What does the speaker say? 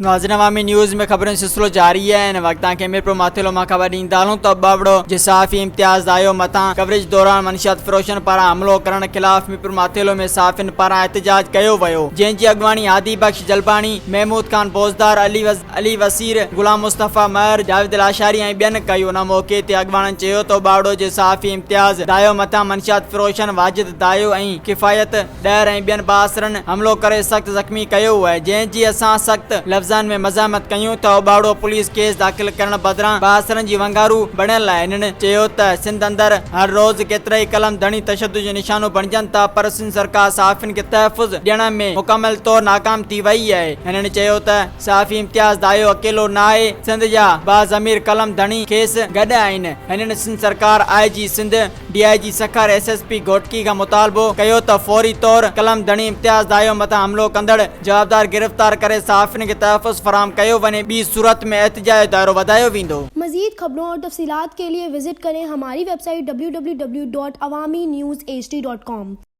ناظرين عوامي نيوز ۾ خبرن جو سلسلو جاري آهي هن وقت توهان کي ميرپور ماٿيلو مان خبر ڏيندا هلون ته ٻاوڙو جي صحافي امتياز دايو مٿان ڪوريج دوران منشيات فروشن پاران حملو ڪرڻ خلاف ميرپور ماٿيلو ۾ صحافين پاران احتجاج ڪيو ويو جنهن جي اڳواڻي هادي بخش جلباڻي، محمود خان بوزدار، علي علي وسير، غلام مصطفيٰ مهر، جاويد لاشاري ۽ ٻين ڪئي ان موقعي تي اڳواڻن چيو ته اٻاوڙو جي صحافي امتياز دايو مٿان منشيات فروشن واجد دايو ۽ ڪفايت ڏهر ۽ ٻين بااثرن حملو ڪري سخت زخمي ڪيو آهي جنهن جي اسان سخت لفظن ۾ مزاحمت ڪيون ٿا اوٻاڙو پوليس ڪيس داخل ڪرڻ بدران بااثرن جي ونگارو بڻيل آهي هنن چيو ته سنڌ اندر هر روز ڪيترائي قلم ڌڻي تشدد جو نشانو بڻجن ٿا پر سنڌ سرڪار صحافين کي تحفظ ڏيڻ ۾ مڪمل طور ناڪام ٿي وئي آهي هنن چيو ته صحافي امتياز دايو اڪيلو ناهي سنڌ جا باضمير قلم ڌڻي کيس گڏ آهن هنن سنڌ سرڪار آء جي Sindh D I G Sukkur S S P Ghotki کان مطالبو ڪيو ته فوري طور قلم ڌڻي امتياز دايو مٿان حملو ڪندڙ جوابدار گرفتار ڪري صحافين کي تحفظ فراهم ڪيو وڃي ٻي صورت ۾ احتجاج جو دائرو وڌايو ويندو. مزيد خبرون اور تفصيلات کے لئے وزٽ ڪرين ھماري web site www.awamiNewsHD.com.